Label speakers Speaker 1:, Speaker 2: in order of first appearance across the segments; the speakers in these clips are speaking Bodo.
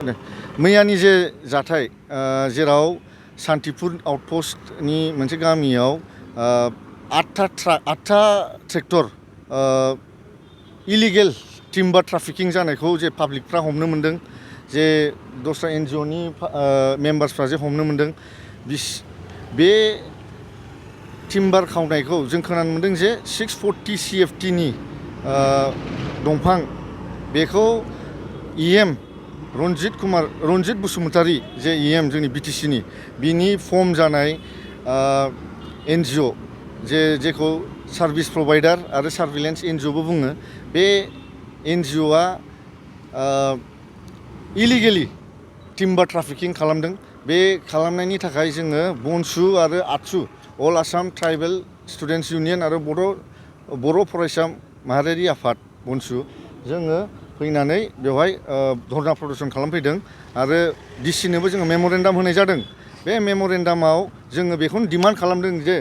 Speaker 1: मैयानि जे जाथाय जेराव सान्तिपुर आउटपोस्टनि मोनसे गामियाव 8था ट्रेक्टर इलिगेल टिम्बार ट्राफिकिं जानायखौ जे पाब्लिकफ्रा हमनो मोनदों, जे दस्रा एनजिअनि मेम्बार्सफ्रा जे हमनो मोनदों, बे टिम्बार खावनायखौ जों खोनानो मोनदों जे 640 CFTनि दंफां बेखौ EM रनजित बसुमतारी जे EM जोंनि BTCनि बिनि फर्म जानाय एनजिअ जेखौ सार्भिस प्रभाइडार आरो सार्भिलेन्स एनजिअबो बुङो, बे एनजिअआ इलिगेलि टिम्बार ट्राफिकिं खालामदों। बे खालामनायनि थाखाय जोङो बनसु आरो आत्सु अल आसाम ट्राइबेल स्टुडेन्टस इउनियन आरो बर' फरायसा माहारियारि आफाद बनसु जोङो फैनानै बेवहाय धरना प्रदर्शन खालामफैदों आरो डिसिनोबो जोङो मेम'रेन्डाम होनाय जादों। बे मेम'रेन्डामाव जोङो बेखौनो डिमान्ड खालामदों जे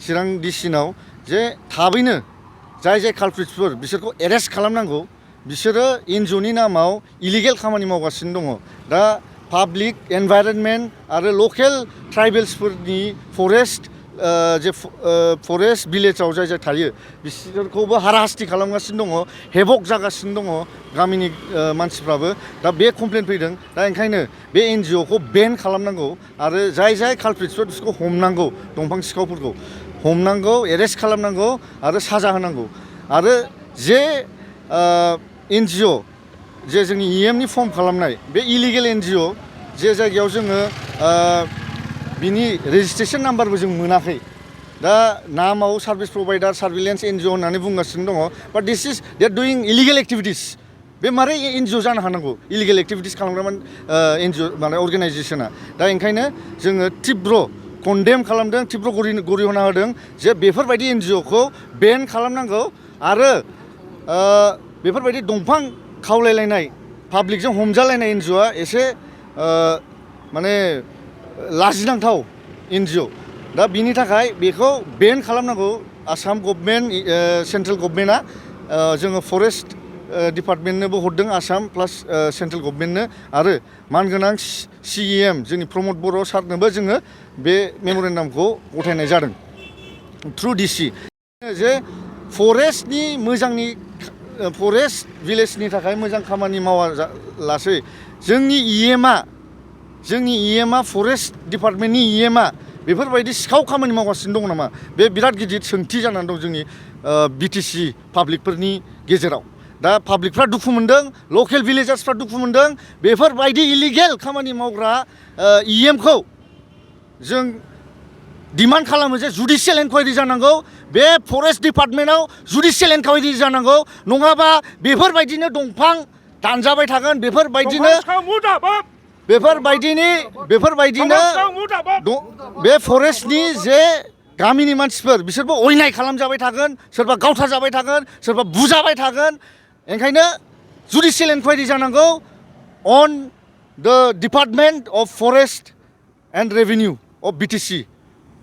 Speaker 1: चिरां डिसिनाव जे थाबैनो जाय कालप्रिट्सफोर बिसोरखौ एरेस्ट खालामनांगौ। बिसोरो एनजिअनि नामाव इलिगेल खामानि मावगासिनो दङ। दा पाब्लिक एनभाइरनमेन्ट आरो लकेल ट्राइबेल्सफोरनि फरेस्ट भिलेजाव जाय थायो बिसोरखौबो हाराहास्ति खालामगासिनो दङ, हेबक जागासिनो दङ गामिनि मानसिफ्राबो। दा बे कमप्लेन फैदों। दा ओंखायनो बे एनजिअखौ बेन खालामनांगौ आरो जाय कालप्रिट्सफोर बिसोरखौ हमनांगौ, दंफां सिखावफोरखौ हमनांगौ, एरेस्ट खालामनांगौ आरो साजा होनांगौ। आरो जे एनजिअ जे जोंनि EMनि फर्म खालामनाय बे इलिगेल एनजिअ जे जायगायाव जोङो बिनि रेजिस्ट्रेसन नाम्बारबो जों मोनाखै। दा नामाव सार्भिस प्रभाइडार सार्भिलेन्स एनजिअ होननानै बुंगासिनो दङ, बाट दे आर डुइं इलिगेल एक्टिभिटिस। बे मारै एनजिअ जानो हानांगौ इलिगेल एक्टिभिटिस खालामग्रा एनजिअ माने अर्गेनाइजेसना। दा ओंखायनो जोङो तीब्र कन्डेम खालामदों, तीब्र गरिहना होदों जे बेफोरबायदि एनजिअखौ बेन खालामनांगौ आरो बेफोरबायदि दंफां खावलायलायनाय पाब्लिकजों हमजालायनाय एनजिअआ एसे माने लाजिनांथाव एनजिअ। दा बिनि थाखाय बेखौ बेन खालामनांगौ आसाम गभर्नमेन्ट, सेन्ट्रेल गभर्नमेन्टआ। जोङो फरेस्ट डिपार्टमेन्टनोबो हरदों आसाम प्लास सेन्ट्रेल गभर्नमेन्टनो, आरो मानगोनां CEM जोंनि प्रमद बर' सारनोबो जोङो बे मेम'रेन्डामखौ गथायनाय जादों थ्रु DC। जे फरेस्टनि मोजांनि फरेस्ट भिलेजनि थाखाय मोजां खामानि मावालासै जोंनि EMआ फरेस्ट डिपार्टमेन्टनि EMआ बेफोरबायदि सिखाव खामानि मावगासिनो दङ नामा? बे बिराद गिदिर सोंथि जानानै दं जोंनि BTC पाब्लिकफोरनि गेजेराव। दा पाब्लिकफ्रा दुखु मोनदों, लकेल भिलेजार्सफ्रा दुखु मोनदों। बेफोरबायदि इलिगेल खामानि मावग्रा EMखौ जों डिमान्ड खालामो जे जुडिशियेल इनकुवायरि जानांगौ। बे फरेस्ट डिपार्टमेन्टआव जुडिशियेल इनकुवायरि जानांगौ, नङाबा बेफोरबायदिनो दंफां दानजाबाय थागोन। बेफोरबायदिनो बे फरेस्टनि जे गामिनि मानसिफोर बिसोरबो अयनाय खालामजाबाय थागोन, सोरबा गावथार जाबाय थागोन, सोरबा बुजाबाय थागोन। ओंखायनो जुडिशियेल इनकुवायरि जानांगौ on the department of forest and revenue of BTC।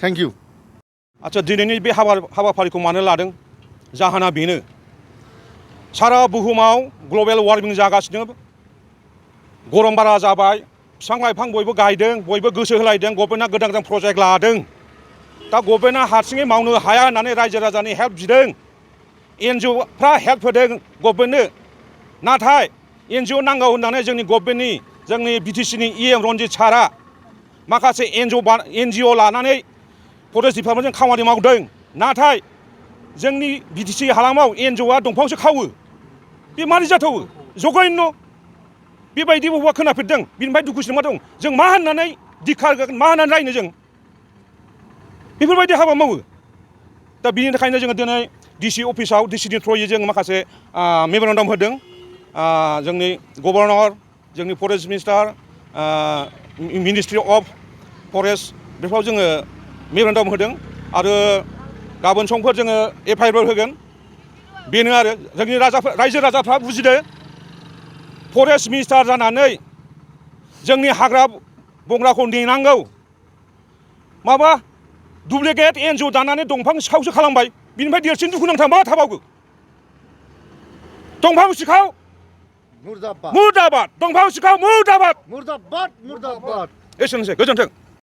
Speaker 1: Thank you.
Speaker 2: आच्ছা, दिनैनि बे हाबाफारिखौ मानो लादों? जाहोना बेनो, सारा बुहुमाव ग्लबेल वार्मिं जागासिनो, गरम बारा जाबाय, बिफां लाइफां बयबो गायदों, बयबो गोसो होलायदों, गभर्नमेन्टआ गोदान प्रजेक्ट लादों। दा गभर्नमेन्टआ हारसिङै मावनो हाया होननानै रायजो राजानि हेल्प बिदों, एनजिअफ्रा हेल्प होदों गभर्नमेन्टनो। नाथाय एनजिअ नांगौ होननानै जोंनि गभर्नमेन्टनि, जोंनि BTCनि EM रनजित सारा माखासे एनजिअ लानानै फरेस्ट डिपार्टमेन्टजों खामानि मावदों। नाथाय जोंनि BTC हालामाव एनजिअआ दंफांसो खावो। बे मारै जाथावो? जघन्य। बेबायदि बबेबा खोनाफेरदों? बिनिफ्राय दुखुसिन मा दं? जों मा होननानै दिखारगोन, मा होननानै रायनो जों? बेफोरबायदि हाबा मावो। दा बिनि थाखायनो जोङो दिनै DC अफिसाव DCनि थ्रुयै जों माखासे मेम'रेन्डाम होदों। जोंनि गभर्नर, जोंनि forest minister, ministry of forest, बेफोराव जोङो मेम'रेन्डाम होदों आरो गाबोन समफोर जोङो FIR होगोन। बेनो आरो जोंनि रायजो राजाफ्रा बुजिदो, फरेस्ट मिनिस्टार जानानै जोंनि हाग्रा बंग्राखौ नेनांगौ। माबा डुप्लिकेट एनजिअ दानानै दंफां सिखावसो खालामबाय। बिनिफ्राय देरसिन दुखुनांथाव मा थाबावगौ? दंफां सिखाव
Speaker 1: मुर्दाबाद
Speaker 2: मुर्दाबाद दंफां सिखाव मुर्दाबाद
Speaker 1: मुर्दाबाद मुर्दाबाद
Speaker 2: एसेनोसै गोजोन्थों